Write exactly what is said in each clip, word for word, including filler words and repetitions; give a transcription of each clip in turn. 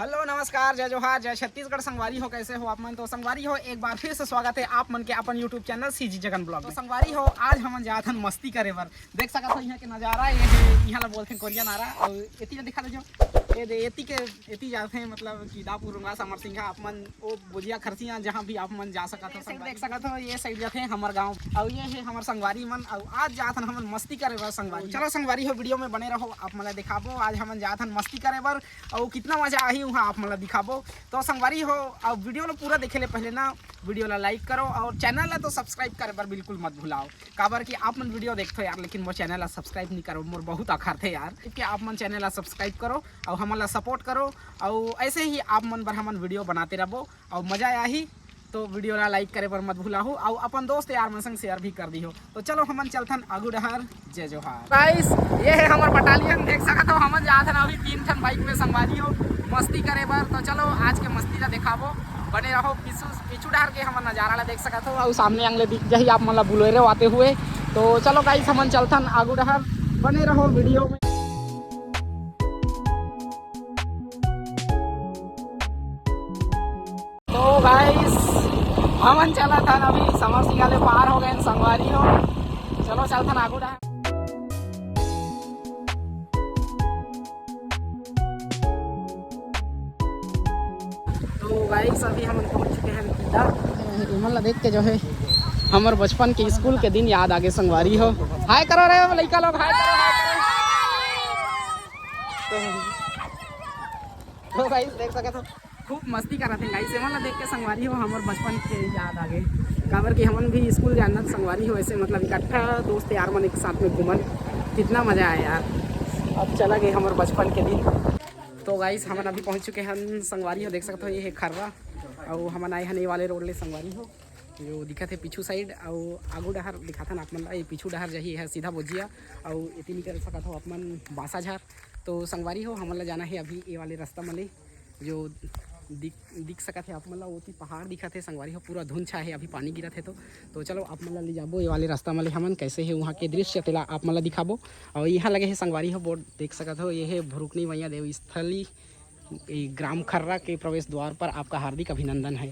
Hello, नमस्कार, जय जोहार, जय छत्तीसगढ़। संगवारी हो, कैसे हो आप मन? तो संगवारी हो, एक बार फिर से स्वागत है आप मन के अपन YouTube channel CG Jagan blog में। संगवारी हो, आज हमन जात हन मस्ती करे बर। देख सकत हो यहाँ के नजारा, ये है, यहाँ ला बोलथे कोरिया नारा। और एती ला दिखा दे जो, ये दे, एती के, एती जाथे मतलब कि दापुर रुंगा समर सिंघा, आप मन वो बोजिया खरसिया, जहाँ भी आप मन जा सकत हो। संगवारी देख सकत हो, ये साइड जाथे हमर गाँव, और ये है हमर संगवारी मन। और आज जात हन हमन मस्ती करे बर संगवारी। चलो संगवारी हो, वीडियो में बने रहो, आप मन ला दिखाबो। आज हमन जात हन मस्ती करे बर, और कितना मजा आही वहाँ आप मन ला दिखाबो। तो संगवारी हो, अब वीडियो ला पूरा देखे ले पहले ना, वीडियो ला लाइक करो और चैनल ला तो सब्सक्राइब करे बर बिल्कुल मत भुलाओ। काबर कि आप मन वीडियो देखथो यार, लेकिन मोर चैनल ला सब्सक्राइब नहीं करो, मोर बहुत अखरथे यार। कि आप मन चैनल ला सब्सक्राइब करो और हमन ला सपोर्ट करो, और ऐसे ही आप मन बर हमन वीडियो बनाते रहबो और मजा आही। तो वीडियो ला लाइक करे बर मत भुलाहू, और अपन दोस्त यार मन संग शेयर भी कर दिहो। तो चलो हमन चलथन आगू डहर। जय जोहार। गाइस, ये है हमर बटालियन, देख सकत हो हमन जात हन अभी तीन ठन बाइक में संगवारी हो मस्ती करे बर। तो चलो आज के मस्ती ला दिखाबो, बने रहो। पीछू पीछू डहर के हमन नजारा ला देख सकत हो, और सामने अंगले दिख जाही आप मन ला बुलेरो आते हुए। तो चलो गाइस, हमन चलथन आगू डहर, बने रहो वीडियो में। तो गाइस, हमन चलत हन अभी समर सिंघा ले पार हो गए संगवारी हो। चलो चलथन आगू डहर। तो गाइस, अभी हमन पहुंच चुके हैं दीदा। एमन ला देख के जो है हमर बचपन के स्कूल के दिन याद आगे संगवारी हो। हाय करो रे लइका लोग, हाय करो, हाय करो। तो, तो गाइस देख सकत हो खूब मस्ती करत हे गाइस। एमन ला देख के संगवारी हो हमर बचपन के याद आगे, काबर कि हमन भी स्कूल जाना संगवारी हो, ऐसे मतलब इकट्ठा दोस्त यार मन एक साथ में घूमन, कितना मजा आया यार। अब चला गए हमर बचपन के दिन। तो गाइस, हमन अभी पहुंच चुके हन संगवारी हो, देख सकत हो ये है खर्रा, अउ हमन आए हन ये वाले रोड ले संगवारी हो, जो दिखत हे पीछू साइड, अउ आगू डहर दिखाथन आप मन ला। ये पीछू डहर जही है सीधा बोजिया, अउ एती निकल सकत हो आप मन बासाझार। तो संगवारी हो, हमन ला जाना है अभी ये वाले रास्ता मले, जो दिख दिख सकत हे आप मन ला, ओती पहाड़ दिखत हे संगवारी हो, पूरा धुंध छाए हे, अभी पानी गिरत हे। तो तो चलो आप मन ला ले जाबो ये वाले रास्ता मले हमन, कैसे हे वहाँ के दृश्य तेला आप मन ला दिखाबो। और यहाँ लगे हे संगवारी हो बोर्ड, देख सकत हो ये हे भुरुकनी मैया देव स्थली, ये ग्राम खर्रा के प्रवेश द्वार पर आपका हार्दिक अभिनंदन है।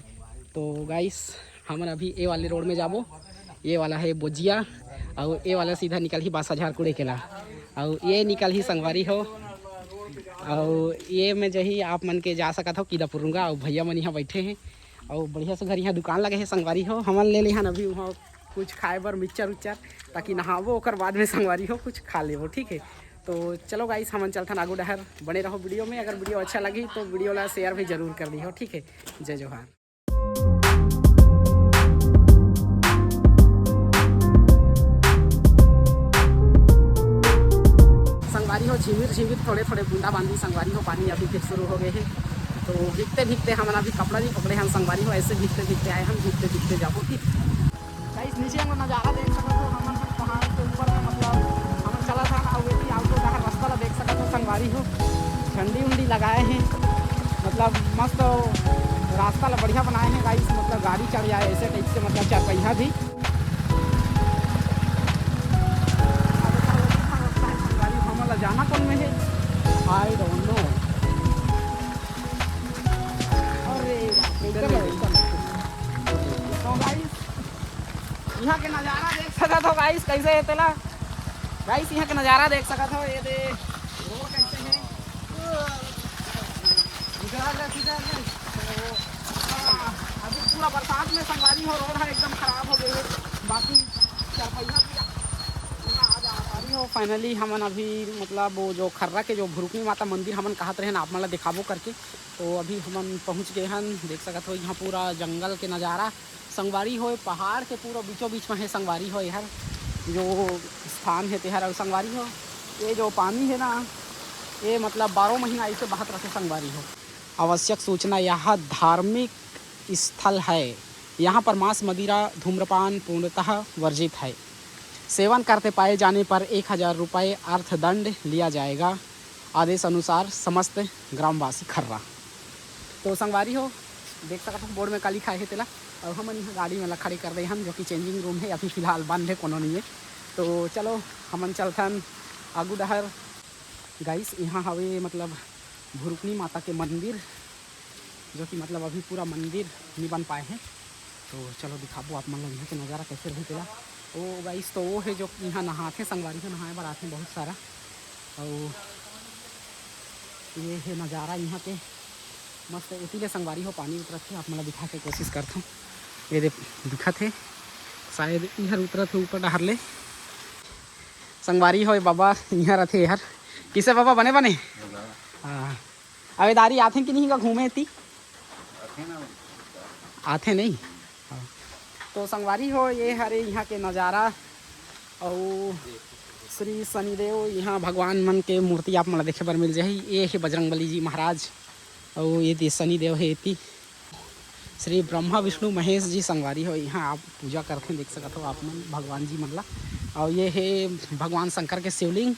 तो गाइस, हमन अभी ये वाले रोड में जाबो, ये वाला है बोजिया, और ये वाला सीधा निकल ही बासाझार कुड़े केला, और ये निकल ही संगवारी हो, और ये में जही आप मन के जा सकत हो कीदापुरुंगा, और भैया मन यहाँ बैठे हैं, और बढ़िया से घर यहाँ दुकान लगे है संगवारी हो। हमन ले लेहन अभी वहाँ कुछ खाए बर मिक्सचर उच्चर, ताकि नहाबो ओकर बाद में संगवारी हो कुछ खा लेबो, ठीक है। तो चलो गाइस, हमन चलथन आगू डहर, बने रहो वीडियो में। अगर वीडियो अच्छा लगी तो वीडियो ला शेयर भी जरूर कर दिहो, ठीक है। जय जोहार। संगवारी हो, झिमिर झिमिर थोड़े थोड़े बूंदा बांदी संगवारी हो, पानी अभी फिर शुरू हो गए है। तो भीगते भीगते हमन अभी कपड़ा नहीं पकड़े हन संगवारी हो, ऐसे भीगते भीगते आए हन, भीगते भीगते जाबो कि गाइस, नीचे हम नज़ारा देख सकत हो, हमन ह पहाड़ के ऊपर में, मतलब, हमन चलत हन, अउ एती आगू डहर रास्ता ला देख सकत हो संगवारी हो, झंडी उंडी लगाए हे, मतलब, मस्त रास्ता ला बढ़िया बनाए हे गाइस, मतलब, गाड़ी चढ़ जाए ऐसे टाइप से, मतलब, चारपहिया भी। गाड़ी हमन ला जाना कौन में है, I don't know। अरे बाप रे, चलो, चलो। तो गाइस, यहाँ के नज़ारा देख सकत हो गाइस, कैसे है तेला। गाइस, यहाँ के नज़ारा देख सकत हो, ये दे रोड कैसे है। इधर आ जा, इधर आ जा। तो, आ, अभी पूरा बरसात में संगवारी हो, रोड है एकदम खराब हो गई है। बाकी चारपहिया भी पूरा आ जा, आ रही हो। फाइनली हमन अभी, मतलब, वो जो खर्रा के जो भुरुकनी माता मंदिर हमन कहत रहे ना, आप मन ला दिखाबो करके, तो अभी हमन पहुँच गए हन। देख सकत हो, यहाँ पूरा जंगल के नज़ारा संगवारी हो, पहाड़ के पूरा बीचों बीच में है संगवारी हो, एहर जो स्थान है तेहर। और संगवारी हो, ये जो पानी है ना, ये मतलब बारह महीना ऐसे बहत रहते संगवारी हो। आवश्यक सूचना, यह धार्मिक स्थल है। यहाँ पर मांस, मदिरा, धूम्रपान पूर्णतः वर्जित है। सेवन करते पाए जाने पर एक हजार रुपये अर्थदंड लिया जाएगा। आदेश अनुसार समस्त ग्रामवासी खर्रा। तो संगवारी हो, देख सकत हो बोर्ड में का लिखाए हे तेला। और हमन यहाँ गाड़ी में ला खड़े कर दे हन, जो कि चेंजिंग रूम है, अभी फिलहाल बंद है, कोनो नहीं है। तो चलो हमन चलथन आगू डहर। गाइस, यहाँ हवे, मतलब, भुरुकनी माता के मंदिर, जो कि मतलब अभी पूरा मंदिर नहीं बन पाए हैं। तो चलो दिखाबो आप मन ला यहाँ के नज़ारा कैसे रही तेला। ओ गाइस, तो वो है जो यहाँ नहाथे, संगवारी हो नहाए बर आथे बहुत सारा। और ये है नज़ारा यहाँ के मस्त। एती ले संगवारी हो पानी उतरत हे, आप मन ला दिखा के कोशिश करथों। ये दे दिखत हे, शायद इहर उतरत हे ऊपर डहर ले। संगवारी हो, ये बाबा इहाँ रथे, हर किसे बाबा बने बने। हाँ, अबे दारी आथे कि नहीं गा घूमे ती? आथे नहीं। हाँ। तो संगवारी हो, ये हरे यहाँ के नज़ारा। अउ श्री शनिदेव, यहाँ भगवान मन के मूर्ति आप मन ला देखे बर मिल जाही। ये हे बजरंगबली जी महाराज, अउ ये दे शनिदेव हे एती। श्री ब्रह्मा विष्णु महेश जी संगवारी हो, यहाँ आप पूजा करथे, देख सकत हो आप मन भगवान जी मन ला। अउ ये हे भगवान शंकर के शिवलिंग।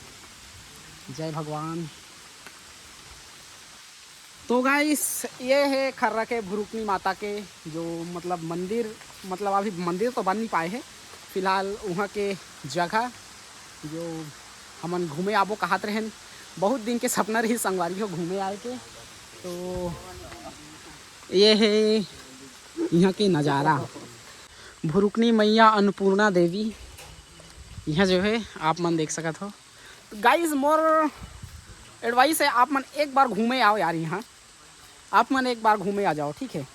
जय भगवान। तो गाइस, ये हे खर्रा के भुरुकनी माता के जो मतलब मंदिर, मतलब अभी मंदिर तो बन नहीं पाए हे, फिलहाल वहाँ के जगह जो हमन घूमे आबो कहत रहेन, बहुत दिन के सपना रही संगवारी हो घूमे आए के। तो ये हे यहाँ के नज़ारा, भुरुकनी मैया अन्नपूर्णा देवी यहाँ जो है आप मन देख सकत हो। गाइस, मोर एडवाइस है, आप मन एक बार घूमे आओ यार यहाँ, आप मन एक बार घूमे आ जाओ, ठीक है।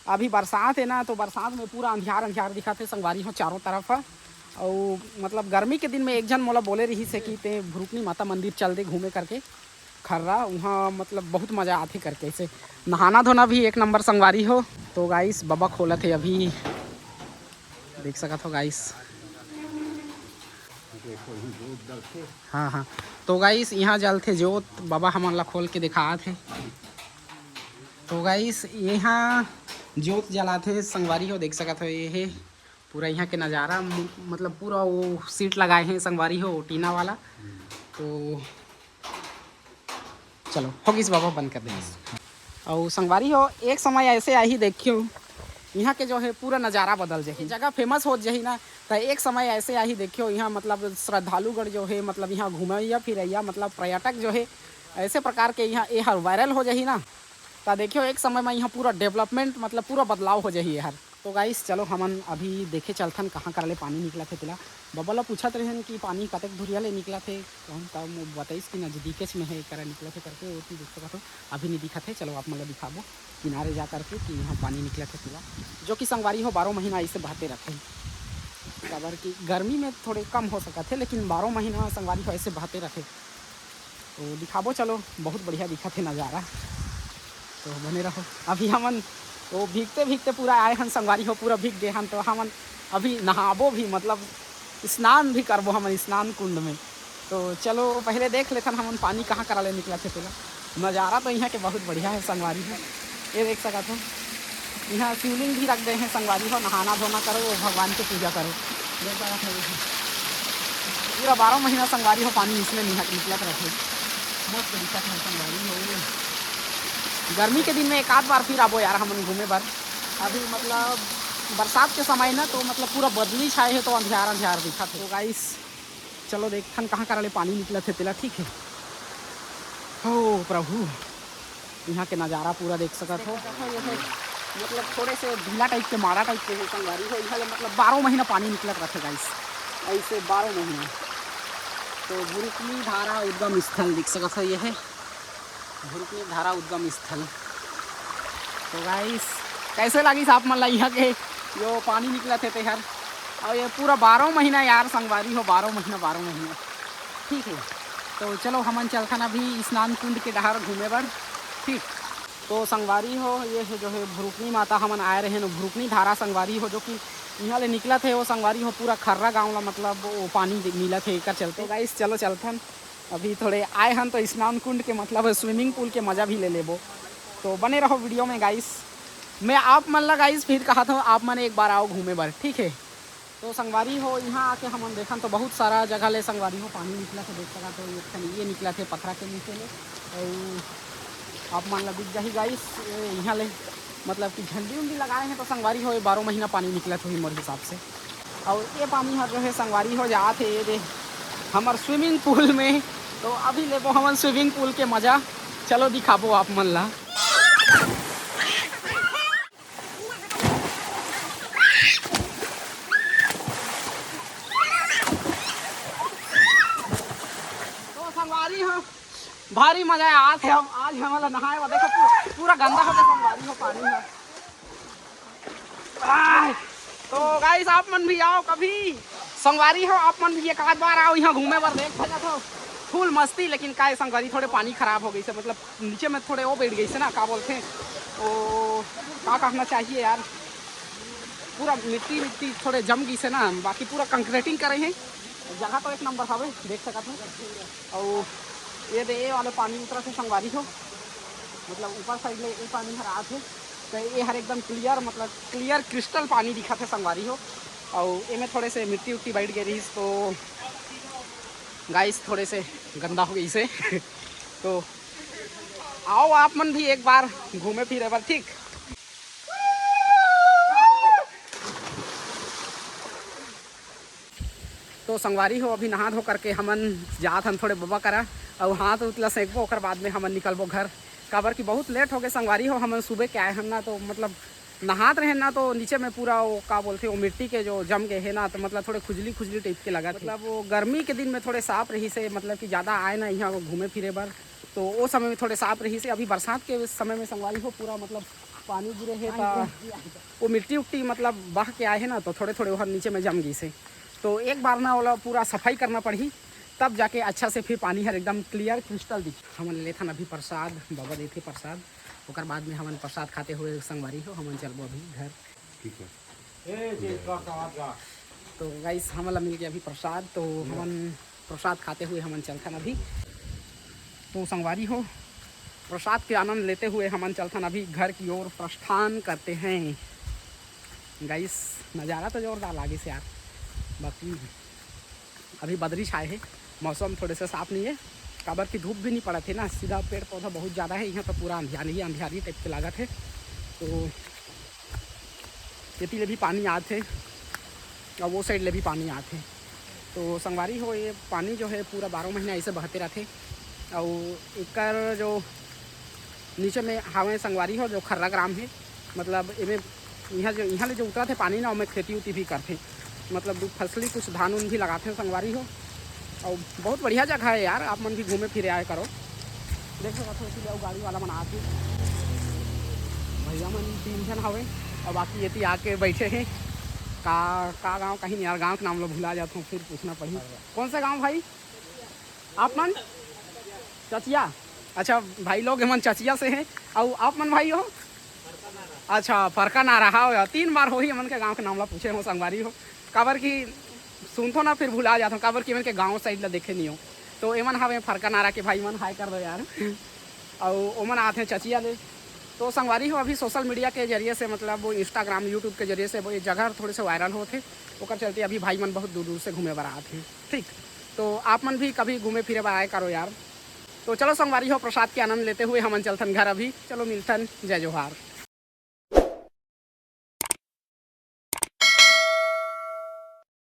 अभी बरसात है ना, तो बरसात में पूरा अंधियार अंधियार दिखत हे संगवारी हो चारों तरफ ह। अउ मतलब गर्मी के दिन में एक झन मोला बोले रहिस हे कि ते भुरुकनी माता मंदिर चल दे घूमे करके खर्रा, वहाँ मतलब बहुत मज़ा आथे करके। ऐसे नहाना धोना भी एक नंबर संगवारी हो। तो गाइस, बबा खोलत हे अभी, देख सकत हो गाइस। हाँ, हाँ। तो गाइस, यहाँ जलथे जोत, बाबा हमन ला खोल के दिखात हे। तो गाइस, यहाँ जोत जलाथे संगवारी हो, देख सकत हो, ये हे पूरा यहाँ के नज़ारा, मु-, मतलब पूरा वो सीट लगाए हैं संगवारी हो, टीना वाला। तो चलो, हो गिस बाबा, बंद कर दे। अउ संगवारी हो, एक समय ऐसे आही देखियो, यहाँ के जो है पूरा नज़ारा बदल जाही, जगह फेमस हो जाही ना, तो एक समय ऐसे आही देखियो, यहाँ मतलब श्रद्धालुगण जो है, मतलब यहाँ घूमैया फिरैया, मतलब पर्यटक जो है, ऐसे प्रकार के यहाँ ये हर वायरल हो जाही ना, तो देखियो एक समय में यहाँ पूरा डेवलपमेंट, मतलब पूरा बदलाव हो जाही ये हर। तो गाइस, चलो हमन अभी देखे चलथन कहाँ करा ले पानी निकलत हे तेला। बबा ला पूछत रहेन कि पानी कतेक धुरिया ले निकलत हे, कहूँ त वो बताइस कि नजदीकेच में हे, करा निकलत हे करके। ओती देख सकत हो, अभी नहीं दिखत हे। चलो आप मन ला दिखाबो किनारे जा करके कि यहाँ पानी निकलत हे तेला, जो कि संगवारी हो बारह महीना ऐसे बहते रथे। काबर कि गर्मी में थोड़े कम हो सकत हे, लेकिन बारह महीना संगवारी हो ऐसे बहते रथे। तो दिखाबो, चलो, बहुत बढ़िया दिखत हे नज़ारा, तो बने रहो। अभी हमन वो भीगते भीगते पूरा आए हन संगवारी हो, पूरा भीग गए हन, तो हमन अभी नहाबो भी, मतलब स्नान भी करबो, हमन स्नान कुंड में। तो चलो पहले देख लेथन हमन पानी कहाँ करा ले निकलत हे तेला। नज़ारा तो यहाँ के बहुत बढ़िया है संगवारी हो, ये देख सकत हो। यहाँ शिवलिंग भी रख दे हैं संगवारी हो, नहाना धोना करो, भगवान के पूजा करो। देख सकत हो, पूरा बारह महीना संगवारी हो पानी इसमें निह-, निकलत रथे। मस्त दिखत है संगवारी हो। गर्मी के दिन में एक आध बार फिर आबो यार हमन घूमे बर। अभी मतलब बरसात के समय ना, तो मतलब पूरा बदली छाए है, तो अंधियार अंधियार दिखत है। तो गाइस, चलो देखथन कहाँ करा ले पानी निकलत हे तेला, ठीक है। हो प्रभु, यहाँ के नज़ारा पूरा देख सकत हो। देखत हो, ये है, मतलब थोड़े से ढीला टाइप के, माड़ा टाइप के है संगवारी हो। यहाँ ले मतलब बारह महीना पानी निकलत रथे गाइस, ऐसे बारह महीना। तो भुरुकनी धारा उद्गम स्थल देख सकत हो, ये है भुरुकनी धारा उद्गम स्थल। तो गाइस, कैसे लागिस आप मन ला यहाँ के जो पानी निकलत हे तेहर? और ये पूरा बारह महीना यार संगवारी हो, बारह महीना, बारह महीना, ठीक है। तो चलो हमन चलथन अभी स्नान कुंड के डहार घूमे बर, ठीक। तो संगवारी हो, ये है जो है भुरुकनी माता, हमन आए रहे न भुरुकनी धारा संगवारी हो, जो कि यहाँ ले निकलत हे वो संगवारी हो, पूरा खर्रा गाँव ला मतलब वो पानी दे-, मिलत हे एकर चलते। तो गाइस चलो चलथन, अभी थोड़े आए हन तो स्नान कुंड के मतलब स्विमिंग पूल के मज़ा भी ले लेबो। तो बने रहो वीडियो में गाइस। मैं आप मन ला गाइस फिर कहत हूँ, आप मन एक बार आओ घूमे बर, ठीक है। तो संगवारी हो, यहाँ आके हमन देखन तो बहुत सारा जगह ले संगवारी हो पानी निकलत हे, देख सकत हो एक ठन ये निकलत हे पथरा के नीचे ले, और आप मन ला दिख जाही गाइस, ये यहाँ ले मतलब कि झंडी उंडी लगाए हैं तो संगवारी हो ये बारह महीना पानी निकलत होही मोर हिसाब से। और ये पानी हर जो है संगवारी हो जात हे ये दे हमर स्विमिंग पूल में। तो अभी लेबो हमन स्विमिंग पूल के मज़ा। चलो दिखाबो आप मन ला। तो संगवारी हो, भारी मजा आत हे। हम आज हमन ला नहाए बर, देखो पूरा, पूरा गंदा हो गया संगवारी हो पानी ह। आय, तो गाइस, आप मन भी आओ कभी, संगवारी हो, आप मन भी एक आध बार आओ यहाँ घूमे बर, देख सकत हो फुल मस्ती। लेकिन काय संगवारी, थोड़े पानी खराब हो गइसे, मतलब नीचे में थोड़े वो बैठ गइसे ना, का बोलथे, ओ का कहना चाहिए यार, पूरा मिट्टी मिट्टी थोड़े जम गइसे ना, बाकी पूरा कंक्रीटिंग करे हे, जगह तो एक नंबर हवे, देख सकत हो। अउ ये दे, ये वाला पानी उतरत हे संगवारी हो, मतलब ऊपर साइड ले ये पानी हर आत हे, तो ये हर एकदम क्लियर, मतलब क्लियर क्रिस्टल पानी दिखत हे संगवारी हो। अउ एमे थोड़े से मिट्टी उट्टी बैठ गए रहिस, तो गाइस थोड़े से गंदा हो गइसे। तो आओ आप मन भी एक बार घूमे फिरे बर, ठीक। तो संगवारी हो, अभी नहा धो करके हमन जात हन थोड़े बबा करा, अउ हाथ उत ला सेंकबो, ओकर बाद में हमन निकलबो घर, काबर कि बहुत लेट हो गए संगवारी हो। हमन सुबह के आए हन ना, तो मतलब नहात रहे ना, तो नीचे में पूरा वो का बोलथे, वो मिट्टी के जो जम गए हे ना, तो मतलब थोड़े खुजली खुजली टाइप के लगत हे। मतलब वो गर्मी के दिन में थोड़े साफ रहिसे, मतलब कि ज़्यादा आए ना यहाँ घूमे फिरे बर, तो वो समय में थोड़े साफ रहिसे। अभी बरसात के समय में संगवारी हो, पूरा मतलब पानी गिरे हे, तो वो मिट्टी उट्टी मतलब बह के आए हे ना, तो थोड़े थोड़े ओहर नीचे में जम गइसे। तो एक बार ना ओला पूरा सफाई करना पड़ही, तब जाके अच्छा से फिर पानी हर एकदम क्लियर क्रिस्टल दिख। हमन लेथन अभी प्रसाद, बाबा देथे प्रसाद, ओकर बाद में हमन प्रसाद खाते हुए संगवारी हो, हमन चलबो अभी घर। ठीक है। तो गाइस, हमन ला मिल गया अभी प्रसाद, तो हमन प्रसाद खाते हुए हमन चलथन अभी। तो संगवारी हो, प्रसाद के आनंद लेते हुए हमन चलथन अभी घर की ओर प्रस्थान करते हैं। गाइस, नज़ारा तो जोरदार लागिस यार, बाकी अभी बदरी छाए हे, मौसम थोड़े से साफ नहीं है, काबर कि धूप भी नहीं पड़त हे ना, सीधा पेड़ पौधा बहुत ज़्यादा है यहाँ, तो पूरा अंधियारी अंधियारी टाइप के लागत है। तो एती ले भी पानी आत हे और वो साइड ले भी पानी आत हे। तो संगवारी हो, ये पानी जो है पूरा बारह महीना ऐसे बहते रहते। और एकर जो नीचे में हावे संगवारी हो, जो खर्रा ग्राम है, मतलब एमे यहाँ जो, यहाँ ले जो उतरत हे पानी ना, ओमे खेती उती भी करथे, मतलब दू फसली कुछ धान उन भी लगाथे संगवारी हो। और बहुत बढ़िया जगह है यार, आप मन भी घूमे फिरे आए करो। देख सकत हो, इसीलिए वो गाड़ी वाला मन आथे, भैया मन तीन झन हवे और बाकी एती आके बैठे हैं। का, का गाँव कहीं नहीं यार, गाँव के नाम लो भुला जाता हूँ, फिर पूछना पड़ी। कौन सा गाँव भाई आप मन? चचिया। अच्छा भाई लोग, एमन चचिया से हैं। और आप मन भाई हो? अच्छा, फरका नारा। हाँ, तीन बार होही एमन के गाँव के नाम ला पूछे हो संगवारी हो, काबर कि सुनथो ना फिर भुला जाथो, काबर कि एमन के गाँव साइड ला देखे नहीं हो। तो एमन हवे फरका नारा के भाई मन, हाय कर दो यार। और ओमन आथे चचिया ले। तो संगवारी हो, अभी सोशल मीडिया के जरिए से, मतलब वो इंस्टाग्राम, यूट्यूब के जरिए से वो ये जगह थोड़े से वायरल होथे, ओकर चलते अभी भाई मन बहुत दूर दूर से घूमे बर आथे। ठीक, तो आप मन भी कभी घूमे फिरे बर आए करो यार। तो चलो संगवारी हो, प्रसाद के आनंद लेते हुए हमन चलथन घर अभी। चलो मिलथन, जय जोहार।